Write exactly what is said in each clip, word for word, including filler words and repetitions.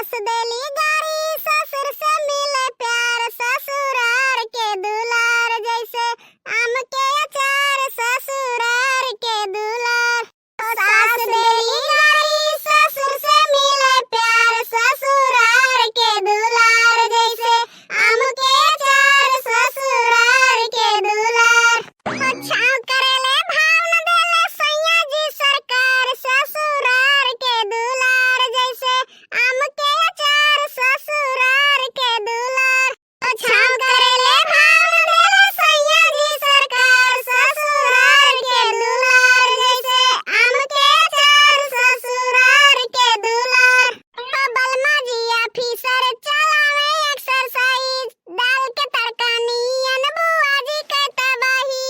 सास देली गारी ससुर से मिले प्यार, ससुरार के दुलार जैसे आम के अचार, ससुरार के दुलार। सास देली गारी ससुर से मिले प्यार, ससुरार के दुलार जैसे आम के अचार, ससुरार के दुलार। छाँव करेले भाव न देले सैया जी सरकार, ससुरार के दुलार जैसे आम के अचार, ससुरार के दुलार। छाँव करेले भाव न देले सैया जी सरकार, ससुरार के दुलार जैसे आम के अचार, ससुरार के दुलार। बलमा जी officer चलावे exercise, दाल के तड़का नियन बुआ जी के तबाही।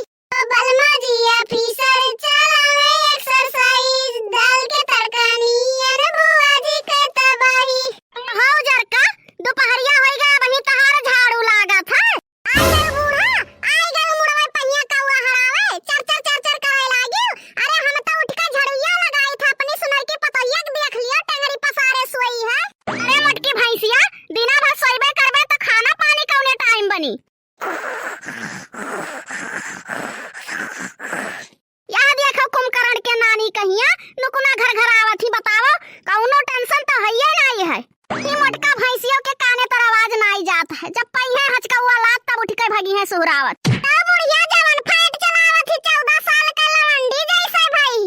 बलमा जी officer चलावे exercise, दाल के तड़का नियन बुआ जी के तबाही। हौ जरका, दुपहरिया होई गए, अबहीं तहार झाड़ू लागत है। आई गए बूढ़ा, आई गए मुड़वे पहिया कौआ हरावे, चर चर चर चर करे लागिल। अरे हम तो उठ के झड़ुइया लगाई था, अपनी सुनर की पतोहिया के देख लिया, टंगरी पसारे सोई है। अरे मोटकी भैंसिया, दिना भर सोइबे करबे तो खाना पानी कौने time बनी? यह देखो कुंभकर्ण के नानी कहिया, नुकुना घर घर आवत ही, बताओ, कौनो tension तो हइये नाई है। ई मोटका भैंसियों के काने तर आवाज नाई जात है, जब पइहे हचकौआ लात तब उठ के भगी है सुहरावत। तब बुढ़िया जवन fight चलावत ही चौदह साल के लवंडी जैसे भई।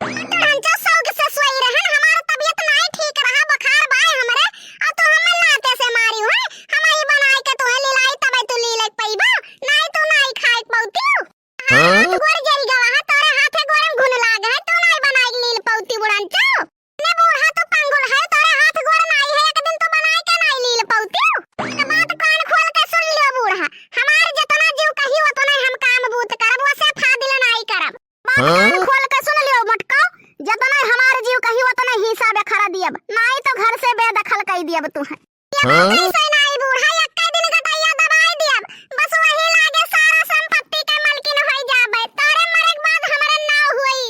तोर हंचा शौक से सोई रहन, हमार तबियत नाई ठीक रहा, बुखार बाय हमरे, और तू हमें लाते से मारी है, हम ही बनाई के तुहे लिलाई तबे तू लीले पइबा, नाई तू नाई खाए पौतियो। हाँ? हाथ गोड़ जरी गवा है, तोरे हाथे गोड़े में घुन लाग है, तू नाई बनाई लील पौती बुढ़ंचो। ने बूढ़ा तू पंगुल है, तोरे हाथ गोड़ नाई है, एक दिन तू बनाई के नाई लील पौतियो। एक बात कान खोल के सुन लियो बूढ़ा, हमार जितना जीव कही उतना हम काम बूत करब, वसे फादिल नाई करब। बात कान हाँ? खोल के सुन लियो मोटको, जतने हमार जीव कही उतने हिस्सा बेखरा दियब, नाई तो घर से बेदखल कई दियब तुहे। ये बात हाँ? ऐसे नाई बूढ़ा, एक्के दिन गटैया दबाई दियब, बस वही लागे सारा संपत्ति के मालकिन होई जाबे, तोरे मरे के बाद हमरे नाव होई।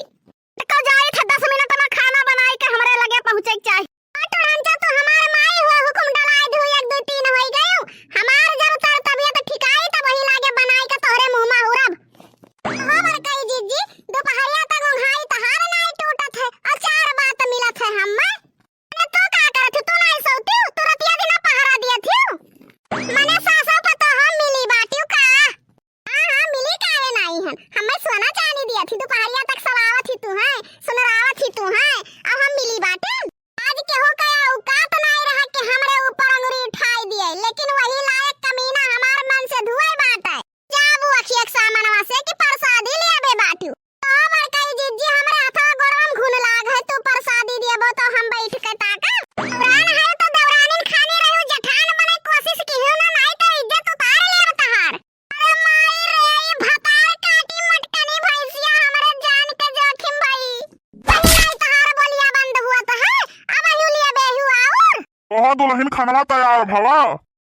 तो जाई थे दस मिनट में खाना बनाई के हमरे लगे पहुँचे के चाही। ओ टुरंचा, तू हमार माई हुआ, हुकुम डलाई धू, एक दू तीन होई गयो। हमार जब तर तबियत ठिकाई तब वही लागे बनाई के तोहरे मुँह में हुरब। हो बड़काई जीजी, दुपहरिया तक उंघाई तहार नाई टूटत है और चार बात मिलत है हम्मे। अरे तू का करत ही? तू नाई सोती हूँ? तू रतिया दिना पहरा दिया थी? मने सासो पतोह मिली बाटियो का? हाँ, हाँ, मिली काहे नाई हन? हमें सोना चानी दिया थी, दुपहरिया तक सलावत ही तू है, सुनरावत ही तू है, अब हम मिली बाटे। आज केहू का औकात नाई रहा कि हमरे ऊपर अंगुरी उठाई दिए, लेकिन वही लायक कमीना हमार मन से धुए बाटे। जाबू अखिया के सामनवा से कि परसादी लियाबे बाटू। ओ बड़काई जीजी, हमरे हथवा गोड़वा में घुन लाग है, तू परसादी दियाबो तो हम बैठ के ताका। दौरान है तो दौरानिन खानी रहू, जेठान बने कोशिश किहू ना, नाई तो इज्जत उतार लेब तहार। अरे माई रे, ई भतार काटी मटकनी भैंसिया, हमरे जान के जोखिम भई। कहीं नाई तहार बोलिया बंद हुआ तो है, अब अहियो लियाबे हु आउर। ओहो दुलहिन, खनवा तैयार भवा।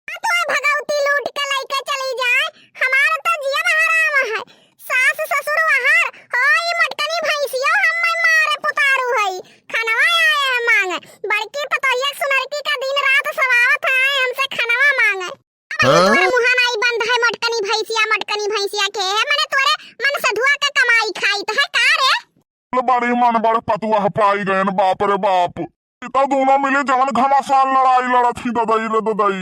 आ तो भगौती लूट के लइके चली जाए, हमार तो जियब हराम है। सास ससुर वहार, हो ई मटकनी भैंसियो हम्मे मारे पुतारू है, खनवा आए है मांगे। बड़की पतोहिया सुनरकी का दिन रात सवावत है, हमसे खनवा मांगे। अब हाँ? तोर मुहा नाई बंद है, मटकनी भैंसिया, मटकनी भैंसिया के है, मने तोरे मन से धुआ के कमाई खाई तो है का रे? बड़ी मन बड़ पतुआ पाई गयन, बाप रे बाप। ई तो दोनों मिली जवन घमासान लड़ाई लड़त ही, ददई रे ददई।